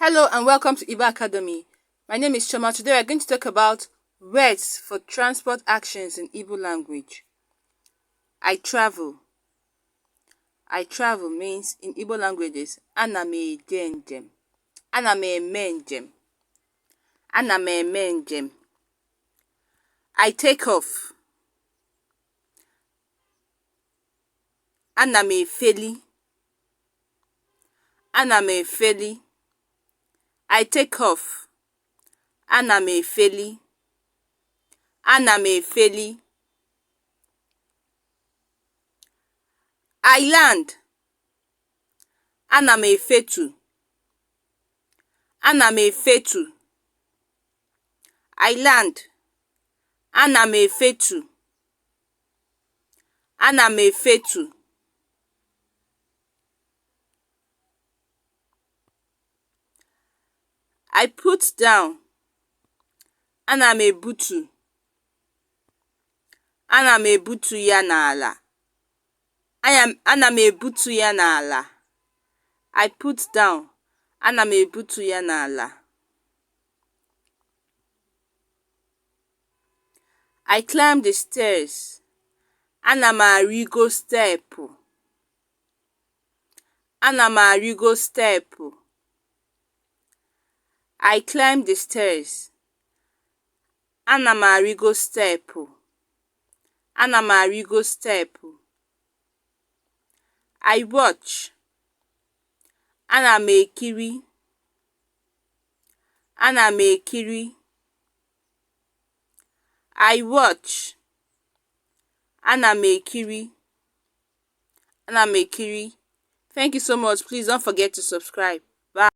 Hello and welcome to Igbo Academy. My name is Choma. Today we are going to talk about words for transport actions in Igbo language. I travel. I travel means in Igbo languages, ana m eje njem. Ana m eme njem. Ana m eme njem. I take off. Ana m efeli. Ana m efeli. I take off. Ana m efeli. Ana m efeli. I land. Ana m efetu. Ana m efetu. I land. Ana m efetu. Ana m efetu. I put down. Ana m ebutu. Ana m ebutu ya n'ala. Ana m ebutu ya n'ala. I put down. Ana m ebutu ya n'ala. I climb the stairs. Ana m arịgo steepụ. Ana m arịgo steepụ. I climb the stairs. Ana m arịgo steepụ. Ana m arịgo steepụ. I watch. Ana m ekiri. Ana m ekiri. I watch. Ana m ekiri. Ana m ekiri. Thank you so much. Please don't forget to subscribe. Bye.